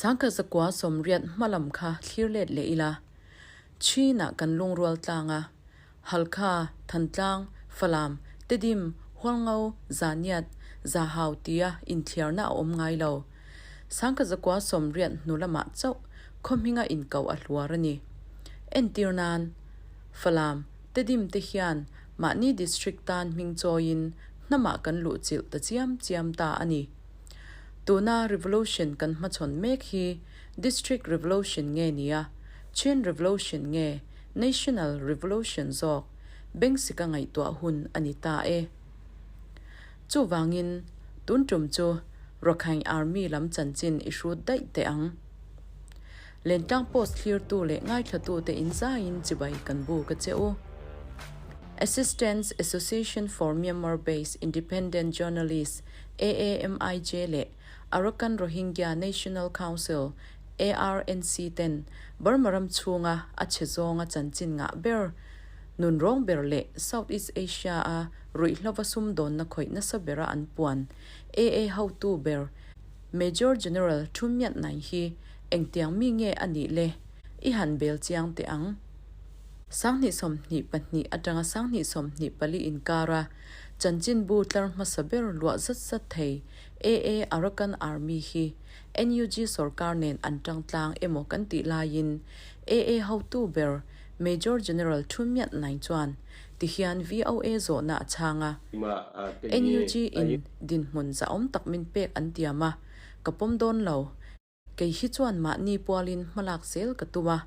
1980 hmalam kha thlir let leh ila, Chin-ah kan lungrual tlang a, Halkha, Thantlang, Falam, Tedim, Hualngo, Zaniat, Zahau tia inthliarna a awm ngai lo. 1980 hnu lamah chauh khaw hminga inkoh a hluar a ni. Entir nan, Falam, Tedim te hian mahni district tan hming chawiin hnamah kan luhchilh ta chiam chiam ta a ni. Tuna revolution kan hmachhawn mek hi District Revolution nge nia, Chin Revolution nge National Revolution zawk Bengsika ngaihtuah hun a ni ta e. Chuvangin, tun tum chu Rakhine Army lam chanchin i hrut daih teh ang. Lentlang Post thlirtu leh ngaithlatute inzaiin chibai kan buk a che u. Assistance Association for Myanmar-based Independent Journalists, AAMIJ, leh Arakan Rohingya National Council, ARNC, ten Burma ram chhunga a chhe zawnga chanchin ngah ber, nun rawng ber leh Southeast Asia-a ruihhlova sumdawnna khawih nasa bera an puan AA hotu ber Major General Thu Myat Naing hi engtiang mi nge a nih le? I han bel chiang teh ang. 2022 atanga 2024 inkara chanchinbu tlar hmasa ber luah zat zat thei AA Arakan Army hi NUG sorkar nen an tang tlang emaw kan tih laiin AA hotu ber Major General Thu Myat Naing chuan tihian VOA zawhna a chhang a, NUG in dinhmun zahawm tak min pek an tiam a, ka pawm dawn lo. Kei hi chuan mahni pualin hmalak zel ka tum a.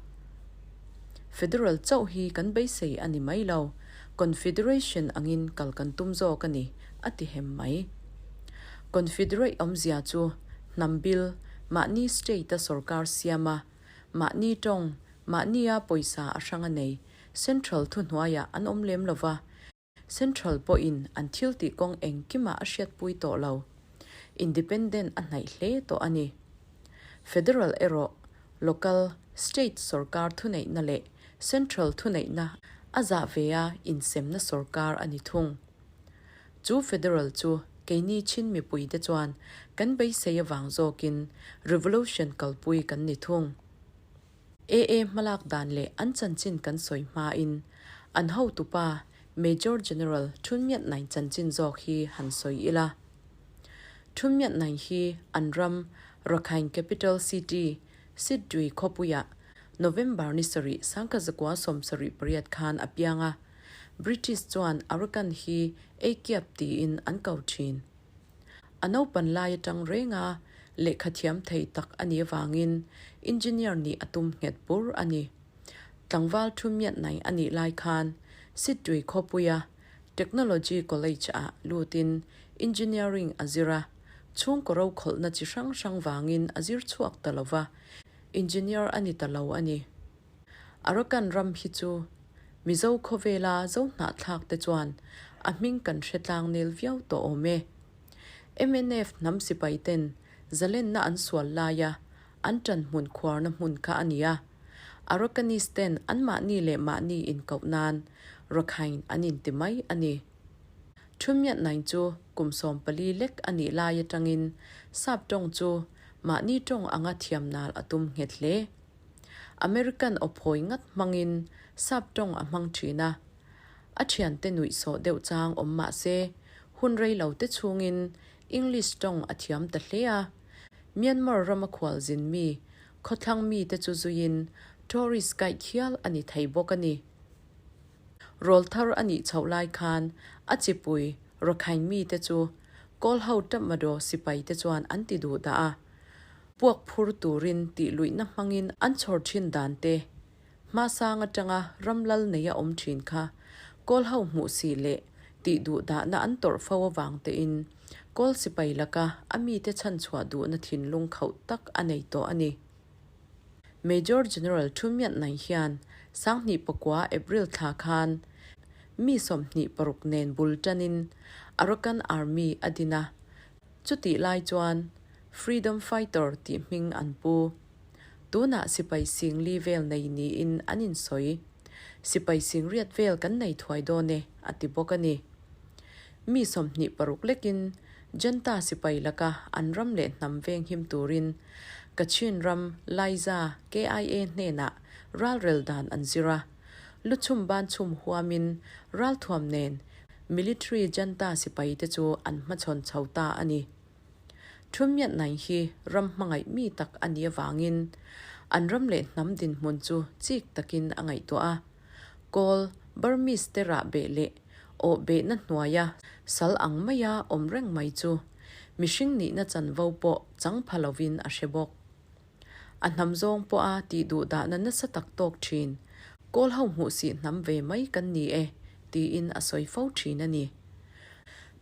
Federal chauh hi kan beisei a ni mai lo, Confederation angin kal kan tum zawk a ni, a ti hem mai. Confederate awmzia chu hnam bil, mahni state-a sorkar siam a, mahni tawng, mahnia pawisa a hrang a nei, central thuhnuaiah an awm lem lo va, Central pawhin an thil tih kawng engkimah a hriatpui tawh lo. Independent a hnaih hle tawh a ni. Federal erawh local, state sorkar thuneihna leh central thuneihna a zah ve a insemna sorkar a ni thung. Chu federal chu keini Chin mipuite chuan kan beisei avang zawkin revolution kalpui kan ni thung. AA hmalak dan leh an chanchin kan sawi hmain an hotupa Major General Thun Myat Naing chanchin zawk hi han sawi ila. Thun Myat Naing hi an ram Rakhine Capital City, Sittwe khawpuiah November ni sarih 1978 khan a piang a, British chuan Arakan hi Eikiap tiin an ko thin. A naupan lai atang reng a, lehkha thiam thei tak a nih avangin engineer nih a tum nghet bur a ni. Tlangval thu miat nai a nih lai khan Sittwe khawpuia Technology College ah lutin engineering a zir a, chhungkaw rokhawlhna chi hrang hrang vangin a zir chhuak ta lo va, engineer a ni ta lo a ni. Arakan ram hi chu Mizo khawvela Zohnahthlak te chuan a hming kan hre tlang nel viau tawh awm e. Mnf hnam sipai ten zalenna an sual laia an ṭan hmun khuarna hmun kha a ni a. Arakanese ten anmahni leh mahni inkoh nan Rakhine an inti mai a ni. Thumiatnain chu kum 14 lek a nih lai aṭangin sap ṭawng chu mahni ṭawng anga thiam nal a tum nghet hle. American aw phawi ngat hmangin sap tawng a hmang thin a, a thiante nuih sawh deuh chang awm mah se, hun rei lo te chhungin English tawng a thiam ta hle a. Myanmar rama khualzin mi, khawthlang mite chu zuiin tourist guide hial a ni thei bawk a ni. Rawlthar a nih chhoh lai khan a chipui Rakhine mite chu Kawl ho Tatmadaw sipaite chuan an ti duh dah a. Puak phur turin tih luihna hmangin an chhawr thin dan te, hmasang atanga ram lal neia awm thin kha Kawl ho hmuh si leh tih duh dahna an tawrh fo avang tein Kawl sipai laka a mite chhanchhuah duhna thinlung khauh tak a nei tawh a ni. Major General Thu Myat Naing hian 2009 April thla khan mi 26 nen bul tanin Arakan Army a din a, Chutih lai chuan Freedom Fighter tih hming an pu. Tunah sipai sing li vel nei niin an insawi. Sipai sing riat vel kan nei thuai dawn e, a ti bawk a ni. Mi 26 lekin Junta sipai laka an ram leh hnam veng him turin Kachin ram Laiza, KIA, hnenah ralrel dan an zir a. Luchhum ban chhum huamin ralthuam nen military junta sipaite chu an hmachhawn chho ta a ni. Thummiatnain hi ram hmangaih mi tak a nih avangin an ram leh hnam dinhmun chu chik takin a ngaihtuah a. Kawl, Burmese te rah beh leh awh behna hnuaia sal ang maia awm reng mai chu mihring nihna chanvo pawh chang pha lovin a hre bawk. A hnam zawng pawha tih duh dahna nasa tak tawk thin. Kawl ho hmuhsih hnam ve mai kan ni e, tiin a sawi fo thin a ni.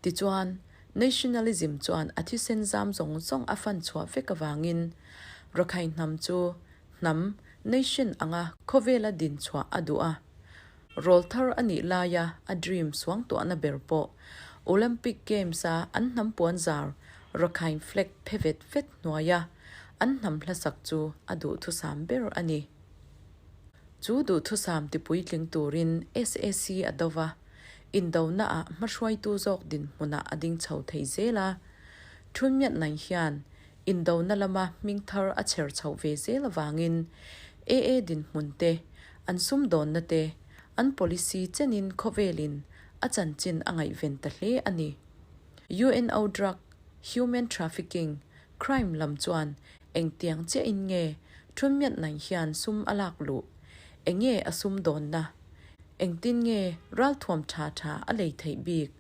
Tichuan, Nationalism chuan a thisen zam zawng zawng a fan chhuah vek avangin Rakhine hnam chu hnam, nation, anga khawvela din chhuah a duh a. Rawl thar a nih laia a dream suangtuahna ber pawh Olympic Games-a an hnam puan zar Rakhine flag phe vet vet hnuaia an hnam hlasak chu a duhthusam ber a ni. Chu duhthusam tipuitling turin SAC a do va, indonaah hmahruaitu zawk dinhmunah a ding chho thei zel a. Thunmiatnain hian Indona lama hming thar a chher chhoh ve zel avangin AA dinhmun te, an sumdawnna te, an policy chenin khawvelin a chanchin a ngaihven ta hle a ni. UNO Drug, Human Trafficking, Crime lam chuan engtiang chiahin nge Thunmiatnain hian sum a lak luh? Enge a sumdawnna? Engtin nge ralthuam tha tha a lei theih bik?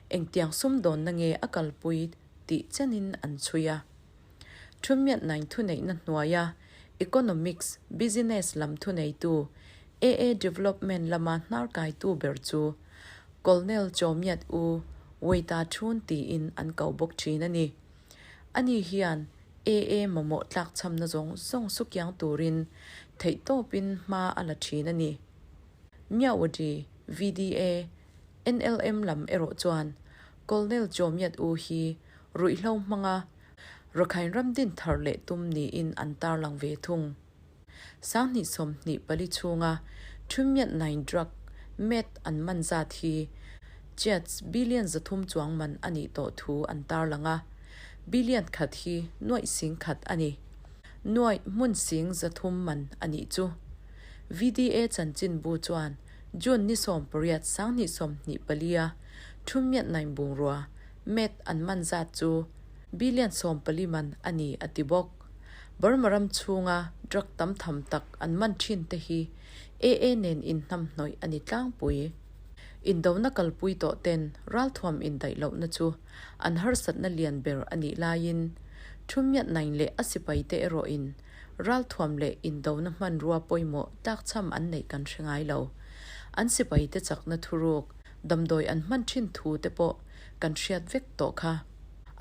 Engtiang sumdawnna nge a kalpui tih chenin an chhui a. Thumiatnain thuneihna hnuaia Economics, Business lam thuneitu, AA Development lama hnarkaitu ber chu Colonel Chawmiat U Weita Thun tiin an ko bawk thin a ni. Ani hian AA mamawh tlakchhamna zawng zawng sukiang turin theihtawpin hma a la thin a ni. Myawaddy, VDA, NLM lam erawh chuan Colonel Chawmiat U hi ruihhlo hmanga Rakhine ram din thar leh tum niin an tarlang ve thung. 2024 chhunga Thumiat Nine drug, meth, an man zat hi Kyats billion 300 chuang man a nih tawh thu an tarlang a, billion khat hi nuaih sing khat a ni. Nuaih hmun sing 300 man a nih chu. VDA chanchinbu chuan June ni 18 2024 a Thumiatnain bungrua, meth, an man zat chu billion 14 man a ni a ti bawk. Burma ram chhunga drug tam tham tak an man thin te hi AA nen inhnamhnawih a ni tlangpui. Indona kalpui tawh ten ralthuam indaih lohna chu an harsatna lian ber a nih laiin Thumiatnain leh a sipaite erawhin Ralthuam leh indona hmanrua pawimawh tlakchham an neih kan hre ngai lo. An sipaite chakna thuruk, damdawi an hman thin thu te pawh kan hriat vek tawh kha.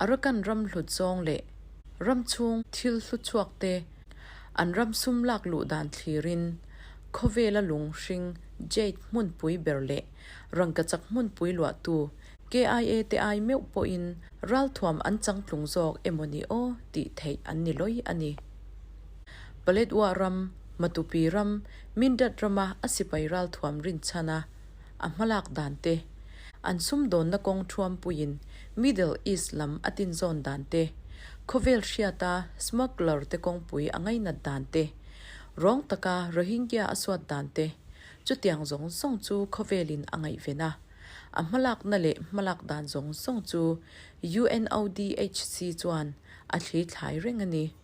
Arakan ram hlut zawng leh ram chhung thil hlu chhuak te an ram sum lak luh dan thlirin khawvela lung hring jade hmunpui ber leh rangkachak hmunpui luahtu KIA te ai meuh pawhin ralthuam an changtlung zawk emaw ni aw tih theih an ni lawi a ni. Paletwa ram, Matupi ram, Mindat rama a sipai ralthuam rinchhana a hmalak dan te, an sumdawnna kawng thuampuiin Middle East lam a tinzawn dan te, khawvel hriata smuggler te kawngpui a ngainat dan te, rawng taka Rohingya a suat dan te, chutiang zawng zawng chu khawvelin a ngaihven a. A hmalakna leh hmalak dan zawng zawng chu UNODHC chuan a thli thlai reng a ni.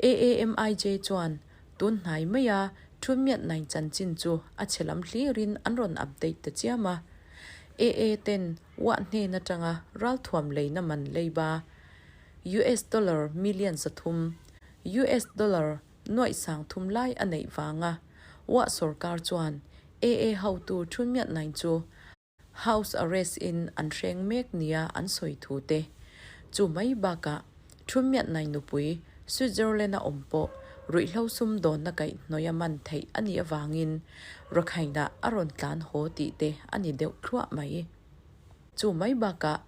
AAMIJ chuan tun hnai maia Thumiatnain chanchin chu a chhe lam hlirin an rawn update ta chiam a. AA ten uah hnen atanga ralthuam leina man leiba US dollar million 300, US dollar nuaih 3000 lai a neih vanga uah sorkar chuan AA hotu Thunmiatnain chu house arrest in an hreng mek nia an sawi thu te chu mai bakah Thunmiatnain nupui Switzerland a awm pawh ruihhlo sumdawnna kaihhnawih a man theih a nih avangin Rakhine-ah a rawn tlan haw tih te a ni deuh thluah mai. Chu mai bakah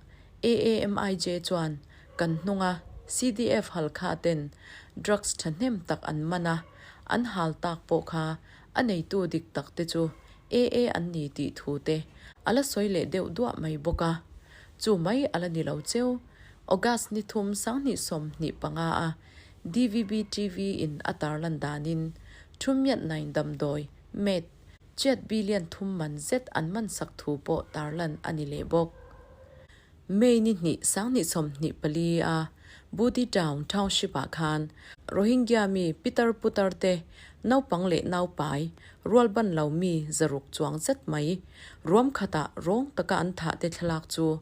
AAMIJ chuan kan hnunga CDF Halkha ten drugs thahnem tak an man a, an hal tak pawh kha a neitu dik tak te chu AA an ni tih thu te a la sawi leh deuh duah mai bawk a. Chu mai a la ni lo cheu. August ni thum 2025 a. DVB TV in a tarlan danin Thu Myat Naing damdawi, Med, Chiat billion thum man zet an mansak thu pawh tarlan a ni leh bawk. May ni hnih 2024 a Budi Town Township ah khan Rohingya mi pitar putar te naupang leh naupai rual ban lo mi 600 chuang zet mai ruam khatah rawng taka an thah te thlalak chu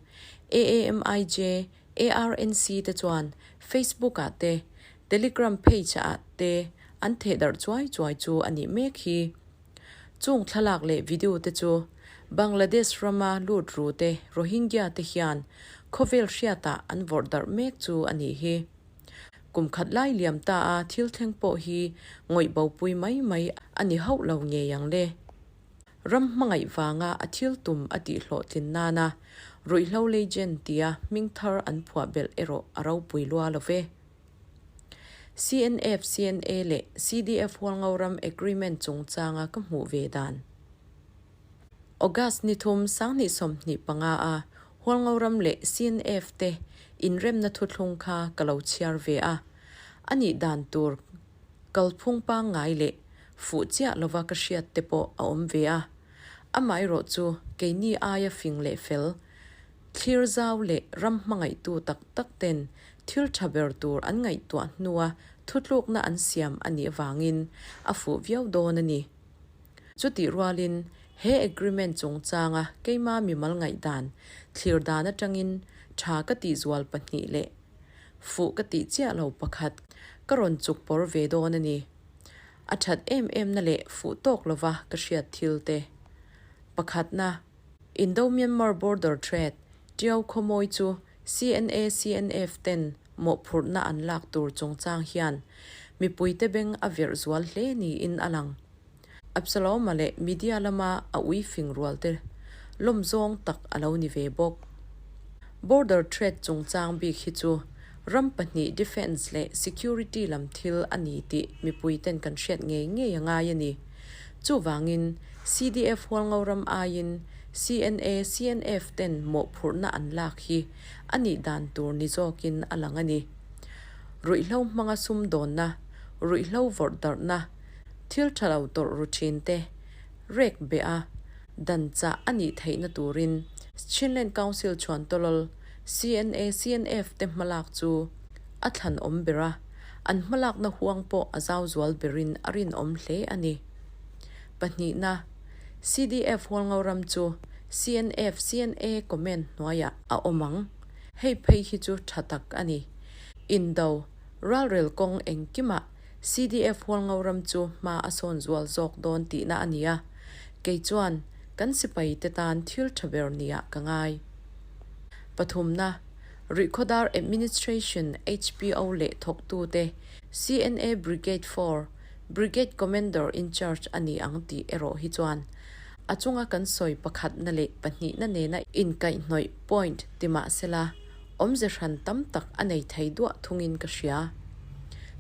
AAMIJ ARNC te chuan Facebook ah te Telegram page ah te an thehdarh chuai chuai chu a nih mek hi. Chung thlalak leh video te chu Bangladesh rama lut ru te Rohingya te hian khawvel hriatah an vawrh darh mek chu a nih hi. Kum khat lai liam ta a thil thleng pawh hi ngawih bopui mai mai a ni hauh lo ngei ang le. Ram hmangaih vanga a thil tum a tih hlawhtlin nana ruihhlo legend tia hming thar an phuah belh erawh a ropui lua lo ve. CNF, CNA leh CDF Hualngoram Agreement chungchanga ka hmuh ve dan. August ni thum 2025 a Hualngoram leh CNF te inremna thuthlung kha ka lo chhiar ve a. A nih dan tur kalphung pangngai leh fuh chiah lova ka hriat te pawh a awm ve a. Amaherawh chu keini aia fing leh fel Thlir zau leh ram hmangaihtu tak tak ten thil tha ber tur an ngaihtuah hnua thutlukna an siam a nih avangin a fuh viau dawn a ni. Chutih rualin he agreement chungchanga keima mimal ngaihdan thlir dan atangin tha ka tih zual pahnih leh fuh ka tih chiah lo pakhat ka rawn chuk pawr ve dawn a ni. A that em emna leh fuh tawk lova ka hriat thil te. Pakhatna. Indo-Myanmar Border Trade, Tiau khawmawi chu CNA CNF ten mawhphurhna an lak tur chungchang hian mipuite beng a verh zual hle niin a lang. Absaloma leh media lama a ui fing rualte lawm zawng tak a lo ni ve bawk. Border Trade chungchang bik hi chu ram pahnih defence leh security lam thil a ni tih mipuiten kan hriat ngei ngei a ngai a ni. Chuvangin, CDF Hualngoram aiin CNA, CNF ten mawhphurhna an lak hi a nih dan tur ni zawkin a lang a ni. Ruihhlo hmanga sumdawnna, ruihhlo vawrh darhna, thil tha lo tawrh ru thin te rek beh a, dan chah a nih theihna turin Chinland Council chhuantawlawl CNA, CNF te hmalak chu a thlanawm ber a. An hmalakna huang pawh a zau zual berin a rinawm hle a ni. Pahnihna, CDF Hualngoram chu CNF CNA comment hnuaiah a awm ang. Hei phei hi chu tha tak a ni. Indo, ralrel kawng engkimah CDF Hualngoram chu hma a sawn zual zawk dawn tihna a ni a, kei chuan kan sipai te tan thil tha ber niah ka ngai. Pathumna, Rihkhawdar Administration HPO leh thawktute CNA Brigade 4 Brigade Commander in charge a ni ang tih erawh hi chuan a chunga kan sawi pakhatna leh pahnihna nena inkaihhnawih point ti mah sela awmze hran tam tak a nei thei duah thungin ka hria.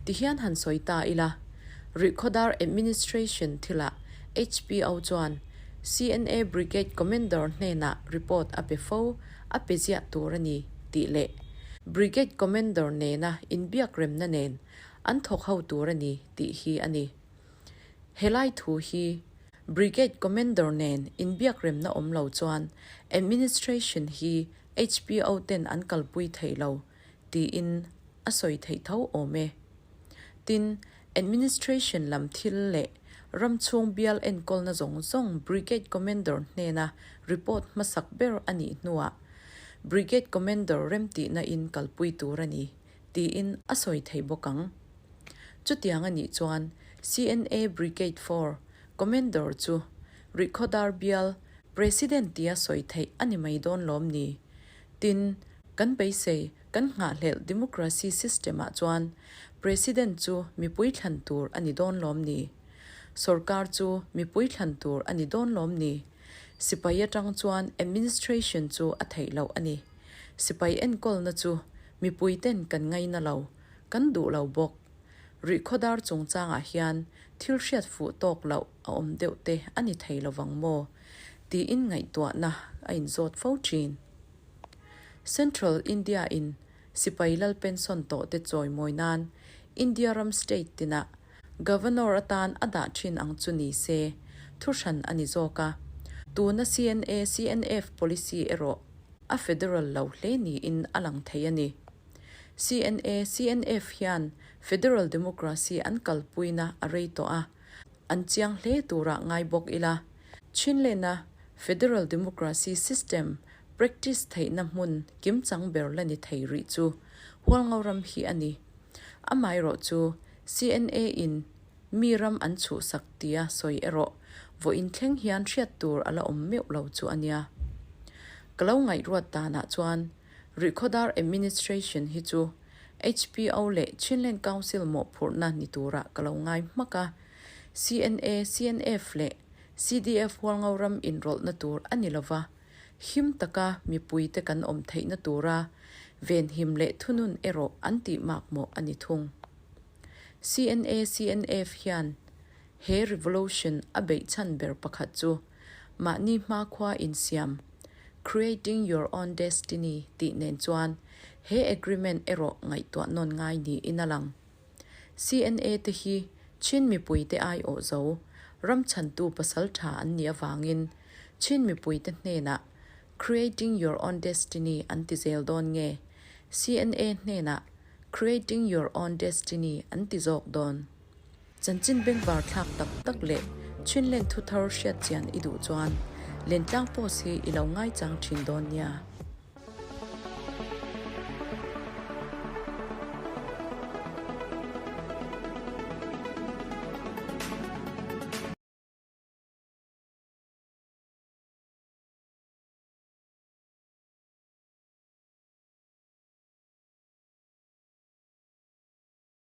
Tihian han sawi ta ila, Rihkhawdar Administration thilah HPO chuan CNA Brigade Commander hnenah report a pe fo. a pe ziah tur a ni tih leh Brigade Commander nena inbiakremna nen an thawk ho tur a ni tih hi a ni. Helai thu hi Brigade Commander nen inbiakremna awm lo chuan Administration hi HPO ten an kalpui thei lo tiin a sawi theih tho awm e. Tin, Administration lam thil leh ram chhung bial enkawlna zawng zawng Brigade Commander hnena report hmasak ber a nih hnuah Brigade Commander remtihna in kalpui tur a ni tiin a sawi thei bawk ang. Chutiang a nih chuan CNA Brigade 4 Commander chu Rihkhawdar bial President tia sawi theih a ni mai dawn lawm ni? Tin, kan beisei, kan nghahhlelh democracy system ah chuan President chu mipui thlan tur a ni dawn lawm ni? Sorkar chu mipui thlan tur a ni dawn lawm ni? Sipai atang chuan administration chu a theih loh a ni. Sipai enkawlna chu mipui ten kan ngaina lo, kan duh lo bawk. Rihkhawdar chungchangah hian thil hriat fuh tawk loh a awm deuh te a ni thei lovang maw? Tiin ngaihtuahna a inzawt fo thin. Central India in sipai lal pension tawh te chawimawi nan India ram state tinah Governor atan a dah thin ang chu ni se, thuhran a ni zawk a. Tuna CNA, CNF policy erawh a federal lo hle niin a lang thei a ni. CNA, CNF hian federal democracy an kalpuina a rei tawh a, an chiang hle turah ngai bawk ila. Chinlena federal democracy system practice theihna hmun kimchang ber la ni thei rih chu Hualngo ram hi a ni. Amaherawh chu CNA in mi ram an chhuhsak tia sawi erawh vawiin thleng hian hriat tur a la awm meuh lo chu a nia. Ka lo ngaihruat danah chuan Rihkhawdar Administration hi chu HPO leh Chinland Council mawhphurhna ni turah ka lo ngai hmak a, CNA, CNF leh CDF Hualngo ram inrawlhna tur a ni lova, him taka mipuite kan awm theihna tura venhim leh thunun erawh an tih makmawh a ni thung. CNA, CNF hian he revolution a beih chhan ber pakhat chu mahni hmakhua insiam, Creating your own destiny, tih nen chuan he agreement erawh ngaihtuah nawn ngai niin a lang. CNA te hi Chin mipuite aiawh zo, ram chhantu pasal tha an nih avangin Chin mipuite hnenah Creating your own destiny an ti zel dawn nge? CNA hnenah Creating your own destiny an ti zawk dawn? Chanchin bengvar thlak tak tak leh Chinland thuthar hriat chian i duh chuan Lentlang Post hi i lo ngaichang thin dawn nia.